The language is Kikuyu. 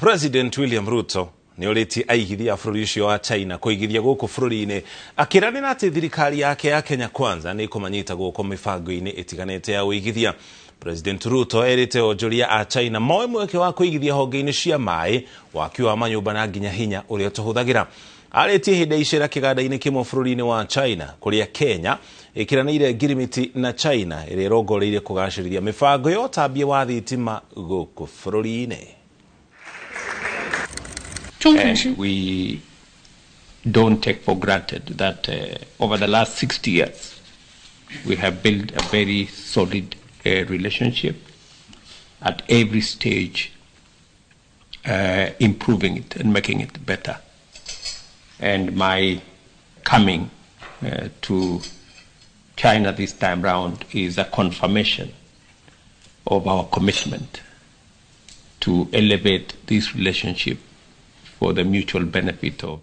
President William Ruto nĩ orĩtie aigithia a bũrũri ũcio wa China kũigithia gũkũ bũrũri-inĩ, akĩranĩra atĩ thirikari yake ya Kenya Kwanza nĩ ĩkũmanyita guoko mĩbango-inĩ ĩtiganĩte ya ũigithia. President Ruto erĩte onjoria a China moe mweke wa kũigithia honge-inĩ cia maĩ, waki wa manyũmba na nginya hinya ũrĩa tũhũthagĩra. Arĩtie hĩndĩ ya icera kĩganda-inĩ kĩmwe bũrũri-inĩ wa China, kũrĩa Kenya ĩkĩranĩire ngirimiti na China ĩrĩa ĩrongoreirie kũgacĩrithia mĩbango ya ũtambia wa thitima gũkũ bũrũri-inĩ. And we don't take for granted that over the last 60 years we have built a very solid relationship at every stage, improving it and making it better. And my coming to China this time round is a confirmation of our commitment to elevate this relationship for the mutual benefit of